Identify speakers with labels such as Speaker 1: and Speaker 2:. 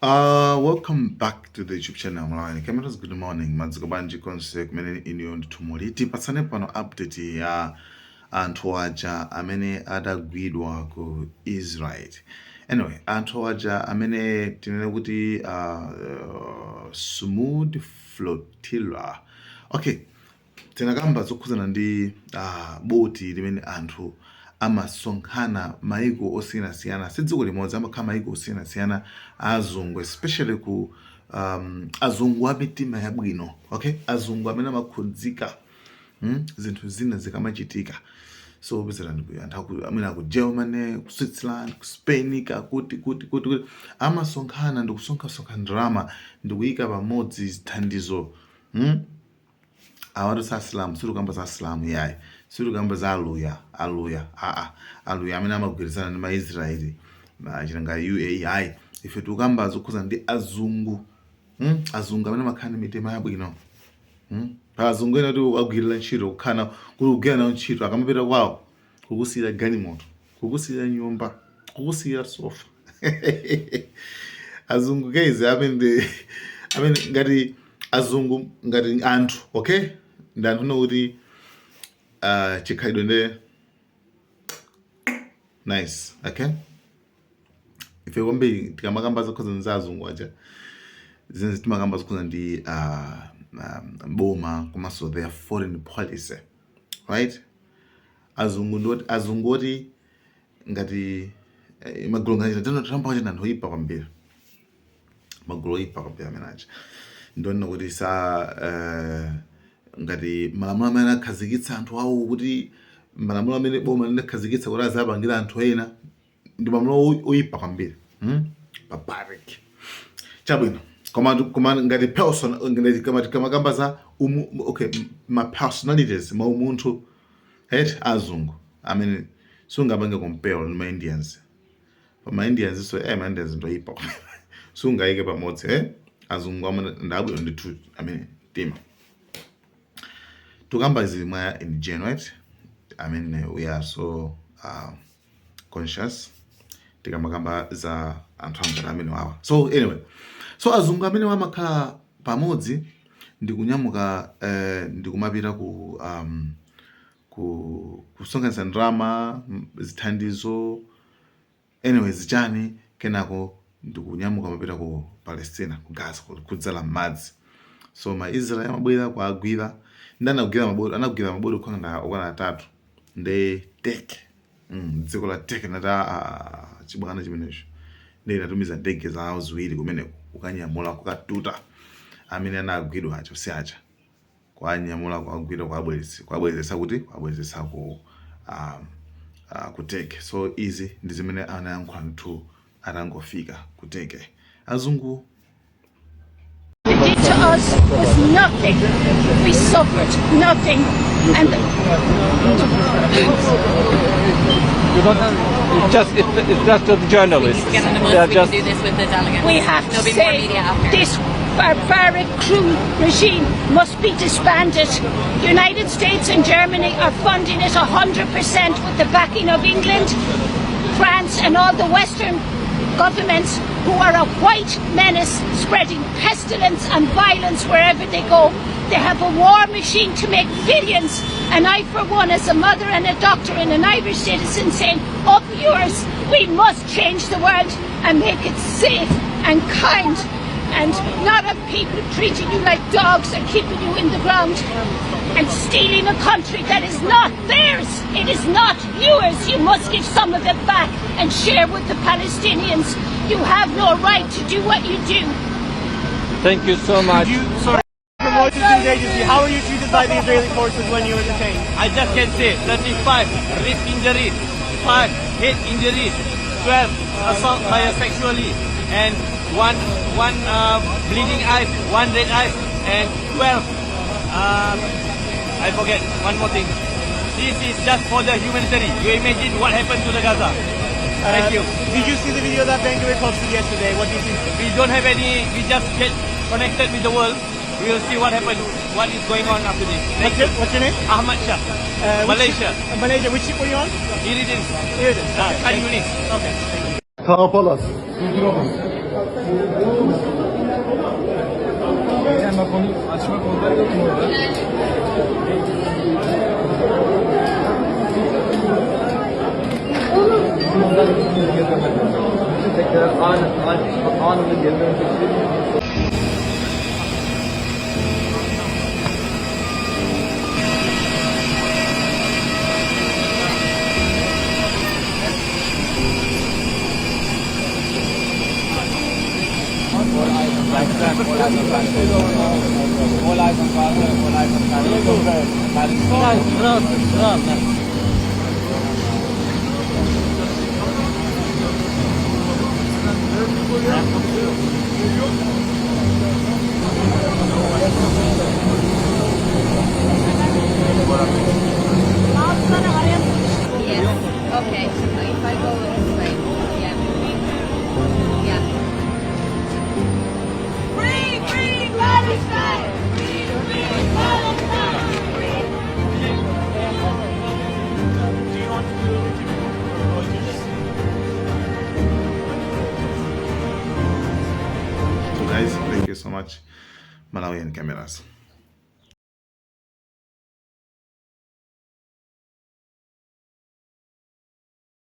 Speaker 1: Welcome back to the YouTube channel Malawi Cameras. Good morning. Madzuka bwanji konse kumene iniyo ndithu muli. Tipatsane pano update ya anthu aja amene adagwidwa ku Israel. Anyway, anthu aja amene tinene kuti Sumud Flotilla. Okay, tinakamba zokhuzana ndi boti limene anthu amasonkhana maiko osiyanasiyana, si dziko limodzi, amakhala maiko osiyanasiyana azungu, especially ku azungu a mitima yabwino, okay, azungu amene amakhudzika zinthu zina zikamachitika. So upezerani anthu amene aku Germany, ku Switzerland, ku Spain, kakuti kuti kuti kuti amasonkhana ndi kusonkhasonkha ndalama ndi kuyika pamodzi zithandizo, Awatu si Asilamu, sitikamba za Asilamu yayi, sitikamba za aluya, aluya aa, aluya amene amagwirizana ndi maIsraeli achita nga UAE ayi. Ife tikukamba zokhuza ndi azungu, Azungu amene amakhala ndi mitima yabwino, Pa azungu ena kuti agwirira ntchito, kukhala kuti kugwira nawo ntchito, akamapita kwawo kukusiyira galimoto, kukusiyira nyumba, kukusiyira sofa. Azungu guys, amene ngati azungu, ngati anthu, okay, ndi anthu nokuti chikhalidwe ndi nice, okay. Ife kwambiri tikamakamba zokhuza za azungu aja, zimene timakamba zokhuza ndi boma komanso their foreign policy, right? Azungu ndoti, azungu oti ngati magulu ngati Donald Trump aja, anthu oyipa kwambiri, magulu oyipa kwambiri amene aja. Ndionena kuti sa ngati malamulo amene anakhazikitsa anthu awo, kuti malamulo amene boma linakhazikitsa kuti azapangira anthu ena ndi malamulo oyipa kwambiri, Barbaric. Chabwino, koma ngati person, ngati kamakamba za umu, okay, ma personalities, ma umunthu, right, azungu amene sungapange compare ndi ma Indians. Pa ma Indians, so ma Indians ndoyipa, sungayike pamodzi, eh. Azungu amene ndabwino ndithu, amene mtima tukamba izi mwa in general, right? I mean, we are so conscious tikamakamba za anthu angati amene wawa. So anyway, so azungu amene amakhala pamodzi ndikunyamuka ndikumapita ku kusonkhanitsa ndalama, zithandizo, anyway, zichani, kenako ndikunyamuka mapita ku Palestina, ku Gaza, kudzala m'madzi. So ma Israel amabwera kuagwira ndi anagwira maboti, anagwira maboti okwana okwana atatu ndi Turkey, dziko la Turkey nata chibwana chimenecho, ndi inatumiza ndege zawo ziwiri kumeneko kukanyamula, kukatuta amene anagwidwa acho si aja, kwanyamula, kwagwira, kwabweretsa kuti kwabweretsa ku Turkey. So izi ndi zimene anayankhula ndithu atangofika ku Turkey azungu.
Speaker 2: Did to us was nothing. We suffered nothing. And
Speaker 3: You don't. It's just the journalists.
Speaker 4: Get on the
Speaker 3: They are
Speaker 4: bus, we
Speaker 3: just
Speaker 4: can do this with the delegates.
Speaker 2: We have to
Speaker 4: There'll be more
Speaker 2: say
Speaker 4: media after.
Speaker 2: This barbaric, cruel regime must be disbanded. United States and Germany are funding it 100% with the backing of England, France and all the Western governments who are a white menace spreading pestilence and violence wherever they go. They have a war machine to make billions, and I for one, as a mother and a doctor and an Irish citizen, saying, up yours, we must change the world and make it safe and kind and not have people treating you like dogs and keeping you in the ground and stealing a country that is not theirs. It is not yours. You must give some of it back and share with the Palestinians. You have no right to do what you do.
Speaker 3: Thank you so much.
Speaker 5: You, sorry, from Reuters News Agency, how were you treated by the Israeli forces when you were detained?
Speaker 6: I just can say 35 rape injuries, 5 head injuries, 12 assault by a sexually, and one bleeding eyes, one red eyes, and 12. I forget one more thing. This is just for the humanitarian. You imagine what happened to the Gaza. Thank you.
Speaker 5: Did you see the video that Ben Gvir posted yesterday? What do you think?
Speaker 6: We don't have any. We just get connected with the world. We will see what happens, what is going on after this. Thank
Speaker 5: What's your,
Speaker 6: you.
Speaker 5: What's your name?
Speaker 6: Ahmad Shah, Malaysia.
Speaker 5: Malaysia. Which ship were you on?
Speaker 6: Here it is.
Speaker 5: Here it is.
Speaker 6: Khan Yunis.
Speaker 5: Okay. Thank you.
Speaker 7: Kaan Palas. Durduramaz.
Speaker 4: Yes. Okay. If I go this way. Yeah. Yeah.
Speaker 2: Free, free Palestine! Free, free Palestine! Free.
Speaker 5: Do you want to do an interview with Reuters?
Speaker 1: So guys, thank you so much. Malawian Cameras.